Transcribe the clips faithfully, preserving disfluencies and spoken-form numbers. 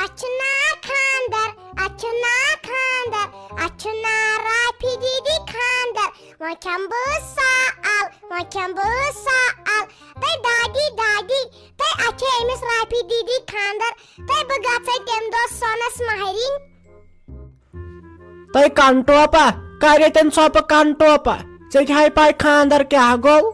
اَتھ چھُ ناو خانٛدر، اَتھ چھُ ناو خانٛدر، اَتھ چھُ ناو رافی دیدی خانٛدر۔ وۄنۍ کھٮ۪مہٕ بہٕ سال، وۄنۍ کھٮ۪مہٕ بہٕ سال۔ تہٕ دادی، دادی، تہٕ اَتھ چھُ أمِس رافی دیدی خانٛدر، تہٕ بہٕ گژھے تَمہِ دۄہ سۄنَس مَہرِنۍ۔ تہٕ کنٹوپا، کر ییٚتٮ۪ن ژھۄپہٕ کنٹوپا، ژےٚ کیٛاہ ہاے پاے خانٛدر کیٛاہ گوٚو؟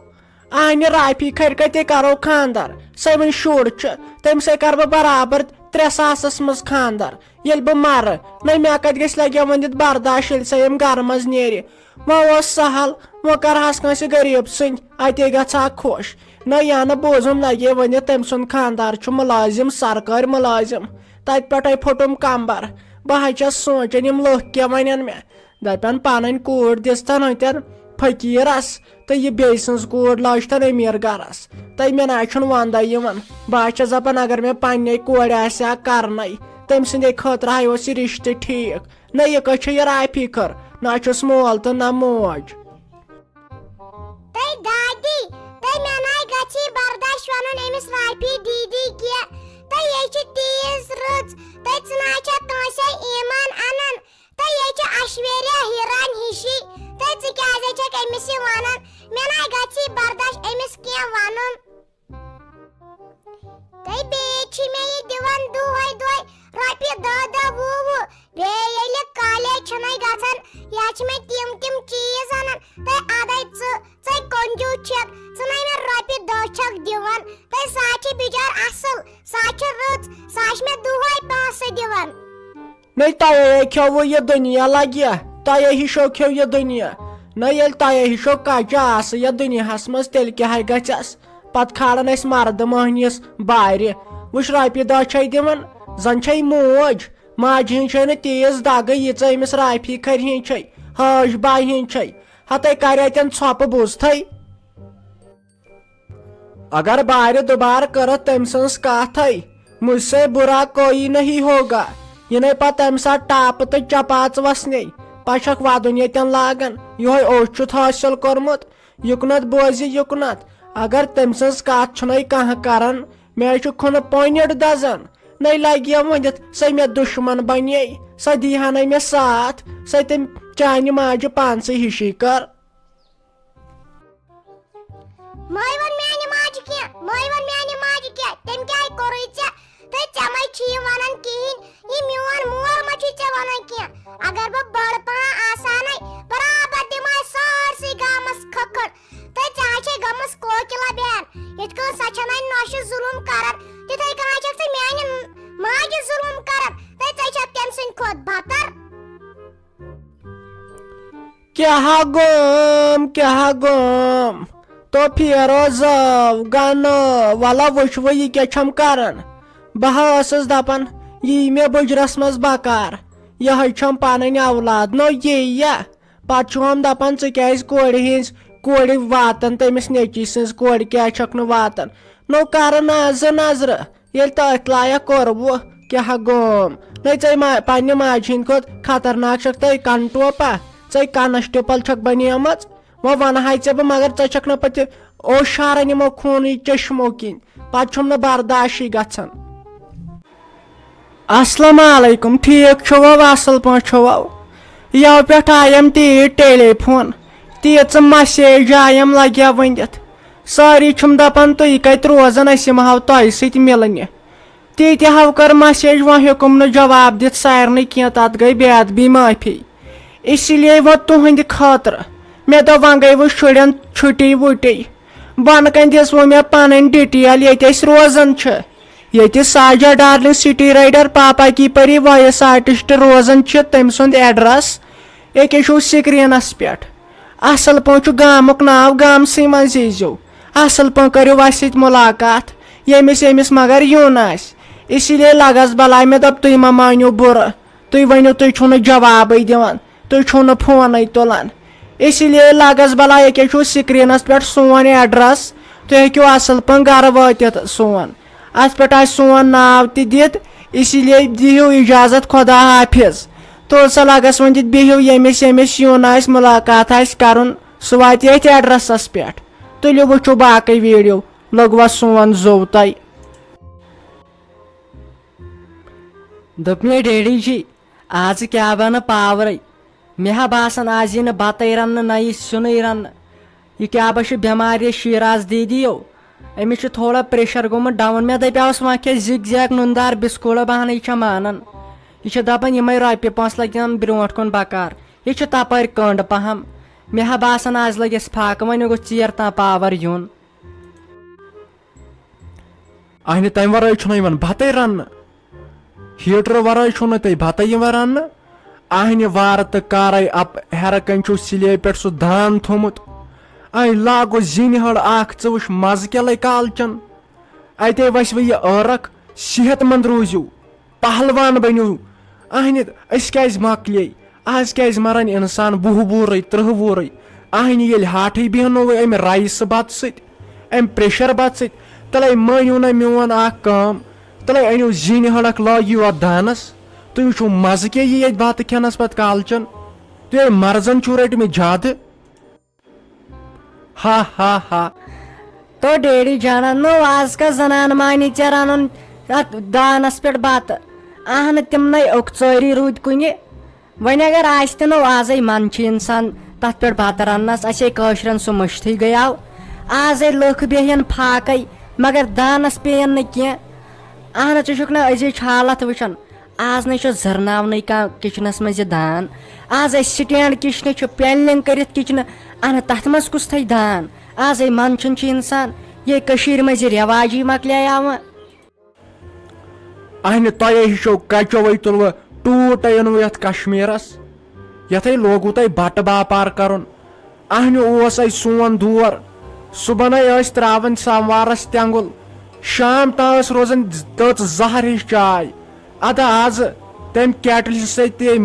اہنہِ رافی کھرِ کتے کرو خانٛدر؟ سۄے وۄنۍ شُر چھُ، تٔمۍ سۭتۍ کرٕ بہٕ برابر ترٛےٚ ساسس منٛز خانٛدر۔ ییٚلہِ بہٕ مرٕ، نَے مےٚ کتہِ گژھِ لگہِ وۄنۍ یتھ برداش ییٚلہِ سۄ ییٚمہِ گرٕ منٛز نیرِ؟ وۄنۍ اوس سہل، وۄنۍ کرہس کٲنٛسہِ غریٖب سٕنٛدۍ، اتے گژھِ ہا خۄش۔ نہ یا نہٕ بوزُم لگے ؤنِتھ تٔمۍ سُنٛد خانٛدار چھُ مُلازِم، سرکٲرۍ مُلازِم۔ تتہِ پٮ۪ٹھے پھوٚٹُم کمبر۔ بہٕ حظ چھس سونٛچان یِم لُکھ کیٛاہ ونن مےٚ۔ دپن پنٕنۍ کوٗر دِژتن أتٮ۪ن فقیٖرس تہٕ یہِ بیٚیہِ سٕنٛز کوٗر لٲج تن أمیٖر گرس۔ تہٕ مےٚ نہ حظ چھُنہٕ وندے یِوان۔ بہٕ حظ چھس دپان اگر مےٚ پننے کورِ آسہِ ہا کرنے، تٔمۍ سٕنٛدے خٲطرٕ ہاے اوس یہِ رشتہٕ ٹھیٖک۔ نہ یہِ کٔژ چھِ یہِ رافی کھٔر، نہ چھُس مول تہٕ نہ موج۔ تہٕ دادی، تہٕ مےٚ نَے گژھی برداش وَنُن أمِس رافی دیدی کینٛہہ۔ تہٕ یے چھِ تیٖژ رٕژ، تہٕ ژٕ نَے چھَکھ کٲنٛسے ایمان اَنان۔ تہٕ یے چھِ ایشوریا ہیران ہِشی۔ تہٕ ژٕ کیٛازِ چھَکھ أمِس یہِ وَنان؟ مےٚ نَے گژھی برداش أمِس کینٛہہ وَنُن۔ تہٕ بیٚیہِ چھِ مےٚ یہِ دِوان دۄہَے دۄہَے رۄپیہِ دَہ دَہ وُہ وُہ۔ بیٚیہِ ییٚلہِ کالیج چھِنَے گژھان، یا چھِ مےٚ تِم تِم چیٖز اَنان۔ تہٕ اَدَے ژٕ، ژَے کنجوٗس چھَکھ، ژٕ نَے مےٚ رۄپیہِ دَہ چھَکھ دِوان۔ تہٕ سۄ چھِ بِچار اَصٕل، سۄ چھِ رٕژ، سۄ چھِ مےٚ دۄہَے پونٛسہٕ دِوان۔ نَے تۄہے کھیوٚوُ یہِ دُنیا لگہِ، تۄہے ہِشو کھیوٚو یہِ دُنیا۔ نَے ییٚلہِ تۄہے ہِشو کچہِ آسہٕ یَتھ دُنیاہَس منٛز، تیٚلہِ کیٛاہ ہَے گژھٮ۪س؟ پتہٕ کھالن أسۍ مردٕ مۄہنِس بارِ۔ وٕچھ، رۄپیہِ دَہ چھے دِوان، زن چھے موج۔ ماجہِ ہِنٛز چھے نہٕ تیٖژ دگہٕ، ییٖژاہ أمِس رافی کھرِ ہِنٛز چھے، حٲج بایہِ ہِنٛز چھے۔ ہتے کرِ اتٮ۪ن ژھۄپہٕ بوٗزتھے۔ اگر بارِ دُبارٕ کٔرٕتھ تٔمۍ سٕنٛز کتھے، مجھ سے برا کوئی نہیں ہوگا۔ یہِ نے پتہٕ تمہِ ساتہٕ ٹاپہٕ تہٕ چپاژ وسنے، پتہٕ چھکھ ودُن ییٚتٮ۪ن لاگان، یِہوے اوٚش چھُتھ حٲصِل کوٚرمُت۔ یُکنتھ بوزِ یُکنتھ، اگر تٔمۍ سٕنٛز کتھ چھُنَے کانٛہہ کران، مےٚ چھُ کھُنہٕ پۄنِڑ دزان۔ نَے لگہِ ؤنِتھ، سۄ مےٚ دُشمن بنے، سۄ دی ہا نَے مےٚ ساتھ، سۄ تٔمۍ چانہِ ماجہِ پانسٕے ہِشی کٔر۔ مے ووٚن میانہِ ماجہِ کینٛہہ، مے ووٚن میانہِ ماجہِ کینٛہہ، تٔمۍ کیٛاہ کوٚرُے ژےٚ؟ تہٕ ژےٚ مَے چھُے یہِ وَنان کِہیٖنۍ، یہِ میون مول مَے چھُے ژےٚ وَنان کینٛہہ؟ اگر بہٕ بٔڑ پَہَم آسہٕ ہَنے، برابر دِمہٕ ہَے سٲرسٕے گامَس کھٔکھٕڑ۔ تہٕ ژےٚ ہَے چھے گٔمٕژ کوکِلا بیٚہن، یِتھ کٔنۍ سۄ چھَنہٕ نۄشہِ ظُلُم کَران، تِتھَے کٔنۍ ہَے چھَکھ ژٕ میٛانہِ ماجہِ ظُلُم کَران، تہٕ ژےٚ چھَکھ تٔمۍ سٕنٛدِ کھۄتہٕ بَتَر۔ کیٛاہ گوم، کیٛاہ گوم؟ تو پھیرو زٲو گنہٕ، وَلہٕ وٕچھوٕ یہِ کیٛاہ چھَم کَران۔ بہٕ ہا ٲسٕس دَپان، یی مےٚ بُجرَس منٛز بکار، یِہوٚے چھَم پَنٕنۍ اولاد، نو یی یا۔ پَتہٕ چھُ ہَم دَپان، ژٕ کیٛازِ کورِ ہِنٛز، کورِ واتان تٔمِس نیٚچی سٕنٛز کورِ کیٛازِ چھَکھ نہٕ واتان؟ نو کَرٕ نہٕ زٕ نظرٕ۔ ییٚلہِ تٔتھۍ لایق کوٚروٕ، کیٛاہ گوم؟ نَے ژَے ما-، پننہِ ماجہِ ہِنٛدِ کھۄتہٕ خطرناک چھَکھ تَے کنٹوپا، ژَے کانسٹیبل چھَکھ بنیمٕژ۔ وۄنۍ وَنہٕ ہاے ژےٚ بہٕ، مگر ژَے چھَکھ نہٕ پَتہٕ اوشارَن یِمو خوٗنٕے چشمو کِنۍ، پَتہٕ چھُم نہٕ برداشٕے گژھان۔ السلام علیکم، ٹھیٖک چھِوا؟ اَصٕل پٲٹھۍ چھِوا؟ یَوٕ پٮ۪ٹھ آیم تیٖژ ٹیلی فون، تیٖژٕ مسیج آیم لگیا ؤنِتھ۔ سٲری چھِم دپان، تُہۍ کتہِ روزان، أسۍ یِمہٕ ہاو تۄہہِ سۭتۍ مِلنہِ۔ تی تہِ ہاو کٔر مسیج، وۄنۍ ہیوٚکُم نہٕ جواب دِتھ سارنٕے کینٛہہ، تتھ گٔے بے ادبی معٲفی۔ اسی لیے وۄنۍ تُہنٛدِ خٲطرٕ مےٚ دوٚپ، وۄنۍ گٔے وۄنۍ شُرٮ۪ن چھُٹی وُٹی۔ بۄنہٕ کنہِ دِژ وۄنۍ مےٚ پنٕنۍ ڈیٹیل، ییٚتہِ أسۍ روزان چھِ۔ ییٚتہِ ساجا ڈارلنگ سٹی رائیڈر پاپا کی پری وائس آرٹسٹ روزان چھِ، تٔمۍ سُنٛد ایڈریس ییٚکیٛاہ چھُو سکرینس پٮ۪ٹھ۔ اصل پٲٹھۍ چھُ گامُک ناو، گامسٕے منٛز ییٖزیو۔ اصل پٲٹھۍ کٔرِو اَسہِ سۭتۍ مُلاقات، ییٚمِس ییٚمِس مگر یُن آسہِ۔ اسی لیے لگس بلاے، مےٚ دوٚپ تُہۍ مہ مٲنِو بُرٕ، تُہۍ ؤنِو تُہۍ چھِو نہٕ جوابٕے دِوان، تُہۍ چھِو نہٕ فونٕے تُلان۔ اسی لیے لگس بلاے، ییٚکیٛاہ چھُو سکرینس پٮ۪ٹھ سون ایڈریس، تُہۍ ہیٚکِو اصل پٲٹھۍ گرٕ وٲتِتھ سون۔ اتھ پٮ۪ٹھ آسہِ سون ناو تہِ دِتھ، اسی لیے دِیِو اجازت، خدا حافظ۔ تُل سا لگس وۄنۍ دِتھ بِہِو، ییٚمِس ییٚمِس یُن آسہِ، مُلاقات آسہِ کرُن، سُہ واتہِ أتھۍ ایڈریسس پٮ۪ٹھ۔ تُلِو وٕچھِو باقٕے ویڈیو، لوٚگوا سون زوٚو تۄہہِ؟ دوٚپ مےٚ، "ڈیڈی جی، آز کیٛاہ بنہٕ پاورے؟ مےٚ ہا باسان، آز یی نہٕ بتَے رننہٕ، نہ یی سیُنٕے رننہٕ۔ یہِ کیٛاہ بہ چھِ بٮ۪مارِ یہِ شیٖراز دیدی یو؟ أمِس چھُ تھوڑا پریشر گوٚمُت ڈاوُن۔" مےٚ دپیاوس، "وۄنۍ کیٛاہ زِگ زیگ نُن دار بسکوٗٹہ بہانٕے چھےٚ مانان؟ یہِ چھِ دپان، یِمے رۄپیہِ پونٛسہٕ لگن برونٛٹھ کُن بکار۔ یہِ چھِ تپٲرۍ کٔنٛڈ پہم۔ مےٚ ہا باسان، آز لگٮ۪س فاقہٕ، وۄنۍ گوٚژھ ژیر تام پاور یُن۔" اہنہِ، تمہِ ورٲے چھُنہٕ یِوان بتَے رننہٕ۔ ہیٹرٕ ورٲے چھُو نہٕ تُہۍ بتَے یِوان رننہٕ۔ اہنہِ، وارٕ تہٕ کارے اپ ہیرٕ کنۍ چھُو سِلیبہِ پٮ۪ٹھ سُہ دان تھوٚمُت۔ اے، لاگو زِنہِ ہٕڑ اکھ، ژٕ وٕچھ مزٕ کیٛاہ لے کالچن۔ اتے وسہِ وۄنۍ یہِ عٲرق، صحت مند روٗزِو، پہلوان بٔنِو۔ اہنہِ، أسۍ کیٛازِ مۄکلے؟ آز کیٛازِ مرن انسان وُہ وُہرٕے، ترٕٛہ وُہرٕے؟ اہنہِ، ییٚلہِ ہاٹھٕے بیہنو امہِ رایسہٕ بتہٕ سۭتۍ، امہِ پریشر بتہٕ سۭتۍ، تیٚلے مٲنِو نہ میون اکھ کٲم، تیٚلے أنِو زِنہِ ہٕڑ اکھ، لٲگِو اتھ دانس۔ تُہۍ وٕچھِو مزٕ کیٛاہ یی ییٚتہِ بتہٕ کھٮ۪نس پتہٕ کالچن۔ تُہۍ ہے مرزن چھِو رٔٹمٕتۍ زیادٕ۔ ہا ہا ہا۔ تو ڈیڈی جانن نو آز کا زنان مانی ژےٚ رنُن اتھ دانس پٮ۪ٹھ بتہٕ؟ اہنہٕ، تِمنے اوٚکژٲری روٗدۍ کُنہِ۔ وۄنۍ اگر آسہِ تہِ نو آزے من چھِ انسان تتھ پٮ۪ٹھ بتہٕ رننس، اسے کٲشرٮ۪ن سُہ مٔشتھٕے گٔیاو۔ آزے لُکھ بیہن فاقے، مگر دانس پیٚین نہٕ کینٛہہ۔ اہنہٕ، ژٕ چھُکھ نہ أزِچ حالت وٕچھان؟ آز نَے چھُ زٕرناونٕے کانٛہہ کِچنَس منٛز یہِ دان۔ آز اَسہِ سٹینڈ کِچنہٕ چھُ پینلِنگ کٔرِتھ کِچنہٕ، اَہنہٕ تَتھ منٛز کُس تھایہِ دان؟ آزے منٛدچھُن چھُ اِنسان، یے کٔشیٖرِ منٛز یہِ رٮ۪واجی مۄکلیٛاے یِوان۔ اَہنہِ، تۄہے ہِشو کَچوے تُلوٕ ٹوٗٹے أنوٕ یَتھ کشمیٖرَس، یَتھے لوگوٕ تۄہہِ بَٹہٕ باپار کَرُن۔ اہنہِ اوس اَسہِ سون دور۔ صُبحن ہے ٲسۍ ترٛاوان سموارس تٮ۪نٛگُل، شام تام ٲس روزان تٔژ زہر ہِش چاے۔ اَدٕ آزٕ تَمہِ کیٹلہِ سۭتۍ تہِ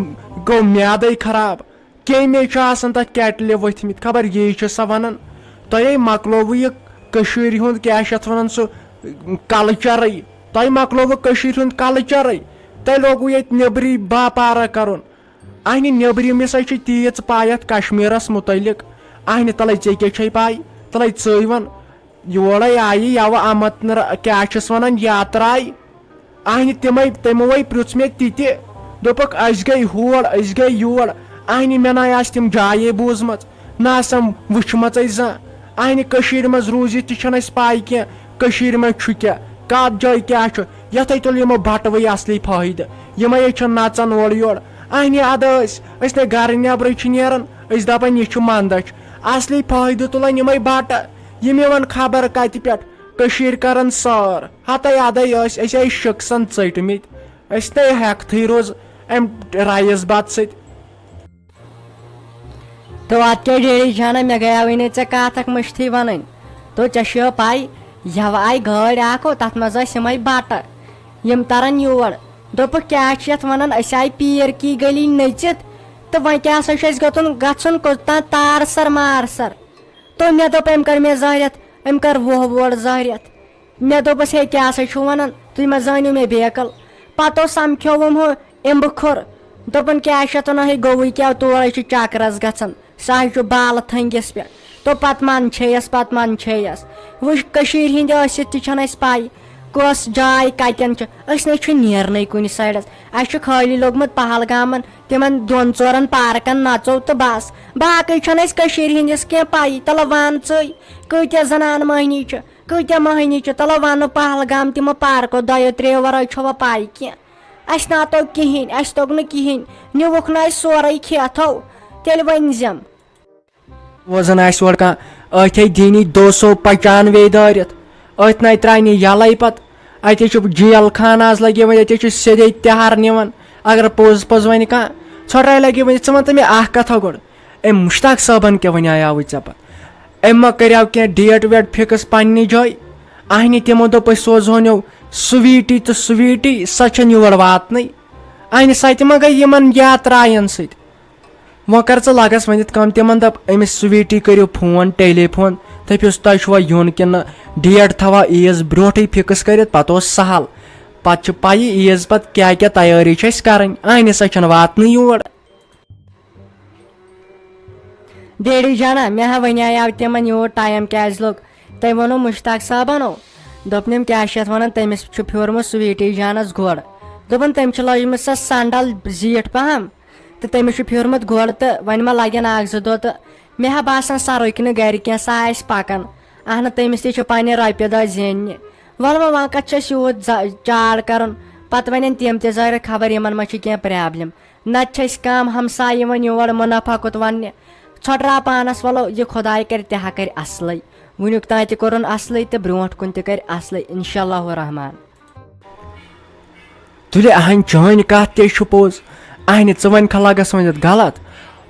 گوٚو میادَے خراب۔ کیٚمۍ چھِ آسان تَتھ کیٹلہِ ؤتھمٕتۍ، خبر یی چھِ سۄ وَنان۔ تۄہے مۄکلووُ یہِ کٔشیٖرِ ہُنٛد، کیٛاہ چھِ اَتھ وَنان، سُہ کلچرٕے۔ تۄہہِ مۄکلووُ کٔشیٖرِ ہُنٛد کلچرٕے۔ تۄہہِ لوگوُ ییٚتہِ نیٚبرٕے باپارہ کَرُن۔ اہنہِ، نیٚبرِم ہسا چھِ تیٖژ پاے یتھ کشمیرس متعلق۔ اہنہِ، تلے ژےٚ کیٛاہ چھے پاے؟ تلے ژٕے ون۔ یورے آیہِ یوٕ امت نر-، کیٛاہ چھِس ونان، یاتراے۔ اہنہِ، تِمے، تِموے پرُژھ مےٚ تہِ تہِ۔ دوٚپُکھ، أسۍ گٔے ہور، أسۍ گٔے یور۔ اہنہِ، مےٚ نَے آسہٕ تِم جایے بوٗزمژ، نہ آسم وٕچھمژے زانٛہہ۔ اہنہِ، کٔشیٖرِ منٛز روٗزِتھ تہِ چھَنہٕ اَسہِ پاے کینٛہہ، کٔشیٖرِ منٛز چھُ کیٛاہ، کَتھ جایہِ کیٛاہ چھُ۔ یَتھَے تُل یِمو بَٹہٕ وٕے اَصلی فٲیدٕ۔ یِمَے ییٚتہِ چھِ نَژان اورٕ یورٕ۔ اہنہِ، اَدٕ أسۍ، أسۍ نَے گَرٕ نٮ۪برٕے چھِ نیران، أسۍ دَپان، یہِ چھُ مَندَچھ۔ اَصلی فٲیدٕ تُلان یِمَے بَٹہٕ، یِم یِوان خبر کَتہِ پٮ۪ٹھ، کٔشیٖرِ کَران سٲر۔ ہَتَے اَدَے ٲسۍ، أسۍ ٲسۍ شِکسَن ژٔٹمٕتۍ، أسۍ نَے ہٮ۪کتھٕے روز اَمہِ رایِس بَتہٕ سۭتۍ۔ تو اتھ کیٛاہ ڈیڈی جانہ، مےٚ گٔیاوٕے نہٕ ژےٚ کتھ اکھ مٔشتھٕے ونٕنۍ۔ تو ژےٚ چھُیا پاے، یوٕ آیہِ گٲڑۍ اکھ، تتھ منٛز ٲسۍ یِمے بٹہٕ، یِم ترن یور۔ دوٚپُکھ، کیٛاہ چھِ یتھ ونان، أسۍ آیہِ پیٖر کی گلی نٔژِتھ، تہٕ وۄنۍ کیٛاہ سا چھُ اَسہِ گژھُن، گژھُن کوٚت تام؟ تار سر مار سر۔ تو مےٚ دوٚپ، أمۍ کٔر مےٚ زہرٮ۪تھ، أمۍ کٔر وُہ ووٹ زہرٮ۪تھ۔ مےٚ دوٚپُس، ہے، کیٛاہ سا چھُو وَنان؟ تُہۍ ما زٲنِو مےٚ بیکل؟ پَتہٕ اوس سَمکھیووُم ہُہ اِمبہٕ کھُر۔ دوٚپُن، کیٛاہ چھِ اَتھ وَنان، ہے، گوٚوُے کیٛاہ، تور ہے چھُ چکرس گژھان، سُہ ہے چھُ بالہٕ تھٔنٛگِس پٮ۪ٹھ۔ تو پَتہٕ منٛدچھے یَس، پَتہٕ منٛدچھے یَس۔ وٕچھ، کٔشیٖرِ ہِنٛدۍ ٲسِتھ تہِ چھَنہٕ اَسہِ پَے، کۄس جاے کَتٮ۪ن چھِ۔ أسۍ نَے چھِ نیرنٕے کُنہِ سایڈَس۔ اَسہِ چھُ خٲلی لوٚگمُت پہلگامَن، تِمَن دۄن ژورَن پارکَن نَژو تہٕ بَس۔ باقٕے چھَنہٕ اَسہِ کٔشیٖرِ ہِنٛدِس کینٛہہ پَیی۔ تَلہٕ وَن ژٕے، کۭتیٛاہ زنان مۄہنی چھِ؟ کۭتیٛاہ مۄہنی چھِ؟ تَلہ وَنہٕ پہلگام تِمو پارکو دۄیو ترٛیٚیو وَرٲے چھوا پَے کینٛہہ؟ اَسہِ نا توٚگ کِہیٖنۍ، اَسہِ توٚگ نہٕ کِہیٖنۍ، نیوٗکھ نہٕ اَسہِ سورُے کھیتھو، تیٚلہِ ؤنۍ زٮ۪م۔ وۄزن آسہِ اورٕ کانٛہہ، أتھۍ ہے دِنی دو سو پچانوے دٲرِتھ، أتھۍ نَے ترٛاونہِ یَلَے پَتہٕ۔ اَتہِ چھُ جیل خانہٕ آز لَگے وۄنۍ، اَتہِ چھُ سیٚدے تِہار نِوان۔ اگر پوٚز پوٚز وَنہِ کانٛہہ، ژھۄٹرے لَگے وۄنۍ۔ ژٕ وَن تہٕ مےٚ اَکھ کَتھا گۄڈٕ، أمۍ مُشتاق صٲبَن کیٛاہ وَنیٛاوُے ژےٚ پَتہٕ؟ أمۍ ما کریاو کینٛہہ ڈیٹ ویٹ فکس پننہِ جایہِ؟ اہنہِ تِمو دوٚپ، أسۍ سوزہون یو سویٖٹی تہٕ سویٖٹی، سۄ چھنہٕ یور واتنٕے۔ اہنہِ سۄ تہِ ما گٔے یِمن یاتراین سۭتۍ؟ وۄنۍ کر ژٕ لگس ؤنِتھ کٲم، تِمن دپ، أمِس سویٖٹی کٔرِو فون، ٹیلی فون، دٔپِوس، تۄہہِ چھُوا یُن کِنہٕ نہٕ؟ ڈیٹ تھاوا عیٖز برونٹھٕے فکس کٔرِتھ، پتہٕ اوس سہل۔ پتہٕ چھِ پَیی عیٖز پتہٕ کیٛاہ کیٛاہ تیٲری چھِ اَسہِ کرٕنۍ۔ اہنہِ سۄ چھنہٕ واتنٕے یور۔ ڈیڈی جانا، مےٚ ہا وَنیٛاو تِمَن یوٗت ٹایم کیٛازِ لوٚگ؟ تٔمۍ ووٚنُن مُشتاق صٲبَن، دوٚپنَم، کیٛاہ چھِ یَتھ وَنان، تٔمِس چھُ پھیوٗرمُت سویٖٹی جانَس گۄڈ۔ دوٚپُن، "تٔمۍ چھِ لٲجمٕژ سۄ سنڈل زیٖٹھ پہم تہٕ تٔمِس چھُ پھیوٗرمُت گۄڈٕ تہٕ وۄنۍ ما لگن اکھ زٕ دۄہ تہٕ مےٚ ہا باسان سۄ رُکہِ نہٕ گرِ کینٛہہ، سۄ آسہِ پکان۔ اہنہٕ، تٔمِس تہِ چھِ پننہِ رۄپیہِ دہ زیننہِ۔ وَلہٕ وۄنۍ، وۄنۍ کتھ چھُ اَسہِ یوٗت ز-، چاڑ کرُن؟ پتہٕ ونن تِم تہِ ظٲہرٕ خبر یِمن ما چھِ کینٛہہ پرابلم۔ نتہٕ چھِ أسۍ کم ہمساے یِوان یور منافع کُت وننہِ۔ ژھۄٹراو پانس، وَلو یہِ خۄداے کرِ تہِ ہا کرِ اصلٕے۔ وٕنیُک تام تہِ کوٚرُن اصلٕے تہٕ برونٛٹھ کُن تہِ کرِ اصلٕے، انشاء اللہ الرحمن۔" تُلہِ اہن، چٲنۍ کتھ تہِ چھُ پوٚز۔ اہنہِ، ژٕ وۄنۍ کھا لگس ؤنِتھ غلط؟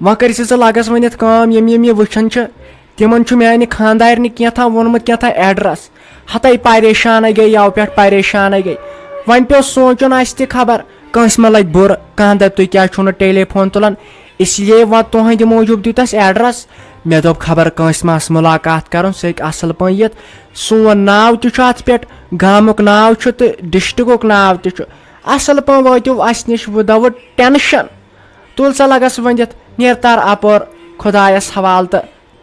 وۄنۍ کٔرۍ زِ ژٕ لگس ؤنِتھ کٲم، یِم یِم یہِ وٕچھان چھِ، تِمن چھُ میانہِ خانٛدارنہِ کینٛہہ تام ووٚنمُت، کینٛہہ تام ایڈرس۔ ہتے پریشانٕے گٔے، یَوٕ پٮ۪ٹھ پریشانٕے گٔے۔ وۄنۍ پیوٚو سونٛچُن، اَسہِ تہِ خبر کٲنٛسہِ ما لگہِ بُرٕ، کانٛہہ دپہِ، "تُہۍ کیٛازِ چھُو نہٕ ٹیلی فون تُلان؟" اس لیے وۄنۍ تُہنٛدِ موٗجوٗب دیُت اَسہِ ایڈرس۔ مےٚ دوٚپ، خبر کٲنٛسہِ ما آسہِ مُلاقات کرُن، سُہ ہیٚکہِ اصل پٲٹھۍ یِتھ۔ سون ناو تہِ چھُ اتھ پٮ۪ٹھ، گامُک ناو چھُ تہٕ ڈسٹرکُک ناو تہِ چھُ۔ اصل پٲٹھۍ وٲتِو اسہِ نِش without tension۔ تُل سا لگس ؤنِتھ، نیر تر اپور خۄدایس حوالہٕ تہٕ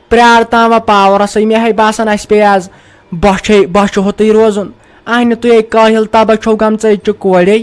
پرٛار تام وۄنۍ پاورسٕے۔ مےٚ ہے باسان، اسہِ پیٚیہِ آز بۄچھے بۄچھِ ہوٚتٕے روزُن۔ اہنہِ، تُہۍ ہے کٲہِل تباہ چھِو گٔمژٕ أزچہِ کورے۔